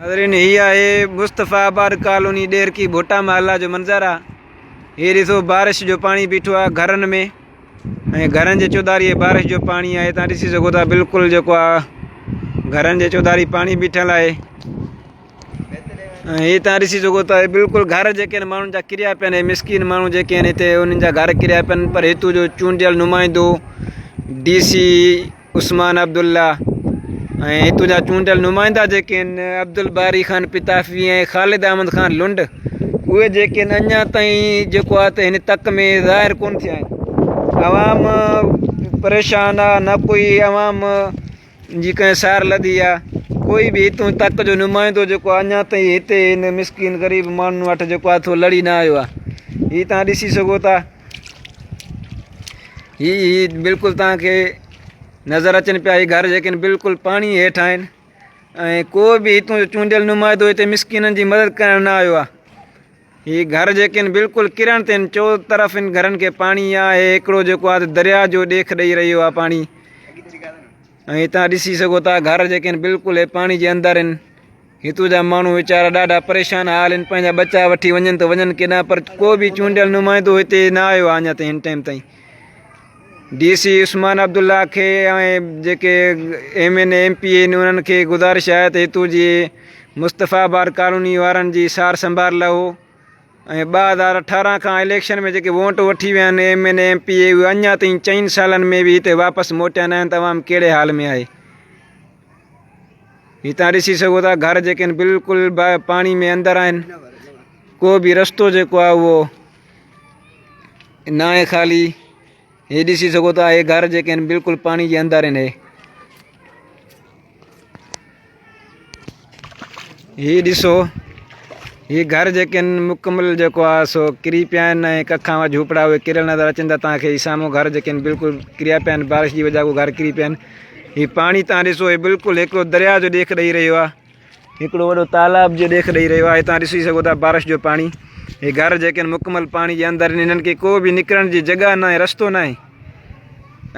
ناظرين هي آهي مصطفيٰ آباد ڪالوني ڏيرڪي ڀٽا محلا جو منظر آ هي ڏسو بارش جو پاڻي بيٺو آ گهرن ۾ ۽ گهرن جي چوڌاري بارش جو پاڻي آهي تان ڏسي سگهو ٿا بلڪل جيڪو آ گهرن جي چوڌاري پاڻي بيٺل آهي ۽ هي تان ڏسي سگهو ٿا بلڪل گهر جيڪي آهن ماڻهن جا ڪريا پيا آهن مسڪين ماڻهو جيڪي آهن هتي انهن جا گهر ڪريا پيا آهن پر هتو جو چونڊيل نمائندو ڊي سي عثمان عبدالله ۽ هتون جا چونڊيل نمائندا جيڪي آهن عبدالباري خان پتافي ۽ خالد احمد خان لنڊ اهي جيڪي آهن اڃا تائين جيڪو آهي ته هن تڪ ۾ ظاهر ڪون ٿيا آهن عوام پريشان آهي نه ڪوئي عوام جي ڪنهن سار لڌي آهي ڪوئي به هتون تڪ جو نمائندو جيڪو آهي اڃا تائين هتي هن مسڪين غريب ماڻهن وٽ جيڪو آهي ٿو لڙي نه آيو آهي هي تان ڏسي سگهو ٿا هي هي بلڪل توهان کي نظر اچن پيا هي گهر جيڪي آهن بلڪل پاڻي هيٺ آهن ۽ ڪو به هتون جو چونڊيل نمائندو هتي مسڪينن جي مدد ڪرڻ نه آيو آهي هي گهر جيڪي آهن بلڪل ڪرڻ تي آهن چو طرف ان گهرن کي پاڻي آهي هڪڙو جيڪو آهي دريا جو ڏيک ڏئي رهيو آهي پاڻي ۽ هتان ڏسي سگهو ٿا گهر جيڪي آهن بلڪل هي پاڻي جي اندر آهن هتو جا ماڻهو ويچارا ڏاڍا پريشان حال آهن پنهنجا ٻچا وٺي وڃن ته وڃن ڪيڏانهن پر ڪو به چونڊيل نمائندو هتي نه آيو آهي اڃا تائين هن ٽائيم تائين ڊي سي عثمان عبدالله کي ۽ جيڪي M N A M P آهن انهن کي گذارش آهي ته هتو جي مصطفيٰ آباد ڪالوني وارن جي سار سنڀار لهو ۽ 2018 کان اليڪشن ۾ جيڪي ووٽ وٺي ويا آهن M N A M P A اهي اڃا تائين چئن سالن ۾ به هتي واپس موٽيا نه آهن ته عوام ڪهڙي حال ۾ آهي هي تان ڏسي سگهو ٿا گهر جيڪي آهن بلڪل پاڻي ۾ اندر آهن ڪو به رستو جيڪو آهي اهو نه آهي خالي هي ڏسي سگهو ٿا هي گهر جيڪي آهن بلڪل پاڻي جي اندر آهن هي هي ڏسو هي گهر جيڪي آهن مڪمل جيڪو آهي سو ڪري پيا آهن ۽ ڪکان وارا جهوپڙا اهي ڪريل نظر اچن ٿا توهان کي هي سامهون گهر جيڪي آهن بلڪل ڪريا پيا آهن بارش جي وجه کان گهر ڪري پيا آهن هي پاڻي توهان ڏسو هي بلڪل هڪڙو درياء جو ڏيک ڏئي رهيو آهي هڪڙو وڏو تالاب جو ڏيک ڏئي رهيو آهي توهان ڏسي سگهو ٿا بارش جو پاڻي هي گهر جيڪي آهن مڪمل پاڻي جي اندر آهن هنن کي ڪو به نڪرڻ جي جڳهه ناهي رستو ناهي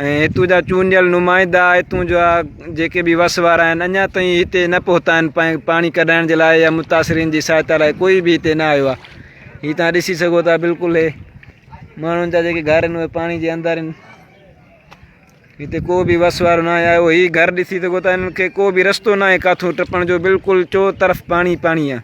۽ هتون جا چونڊيل نمائندا هتون جا جيڪي به وس وارا آهن اڃا تائين هتي نه پهتا آهن پاڻي ڪڍائڻ جي لاء يا متاثرين جي سهائتا لاء ڪوئي به هتي نه آيو آهي هي تان ڏسي سگهو ٿا بلڪل هي ماڻهن جا جيڪي گهر آهن اهي پاڻي جي اندر آهن هتي ڪو به وس وارو نه آيو هي گهر ڏسي سگهو ٿا هنن کي ڪو به رستو نه آهي ڪاٿو ٽپڻ جو بلڪل چو طرف پاڻي پاڻي آهي.